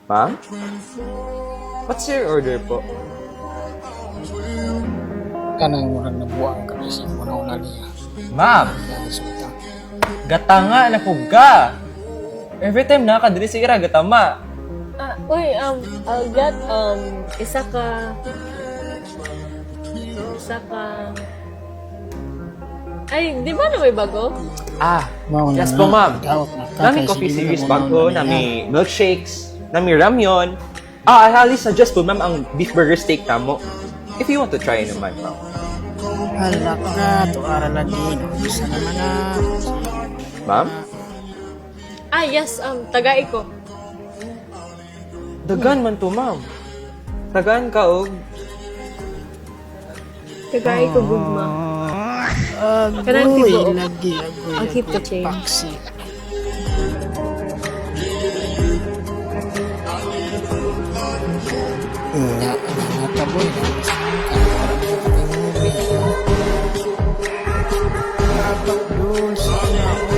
Ma'am? What's your order po? Kanang murag nabuang ka kasi mo na una niya. Ma'am, Resulta. gatanga na po ka! Every time na ka, dili sa ira, gatama. Ah, uy, I'll get, isa ka, ay, di ba na may bago? Ah, Mao na yes po, na. ma'am. Daot na ka, Nami kay coffee sige series na mo bago, na nami milkshakes, nami ramyon. Ah, I highly suggest po, ma'am, ang beef burger steak namo. If you want to try naman, ma'am. Hala ka, tuara lagi. Isa naman na. Ma'am? Ah, yes, tagai ko. Dagan man to, ma'am. Tagaan ka og Tagai ko gugma. Kanang Agoy, tibuok. lagi, agoy. I'll keep the change. Paksi. Nya, nataboy. Dul, sana.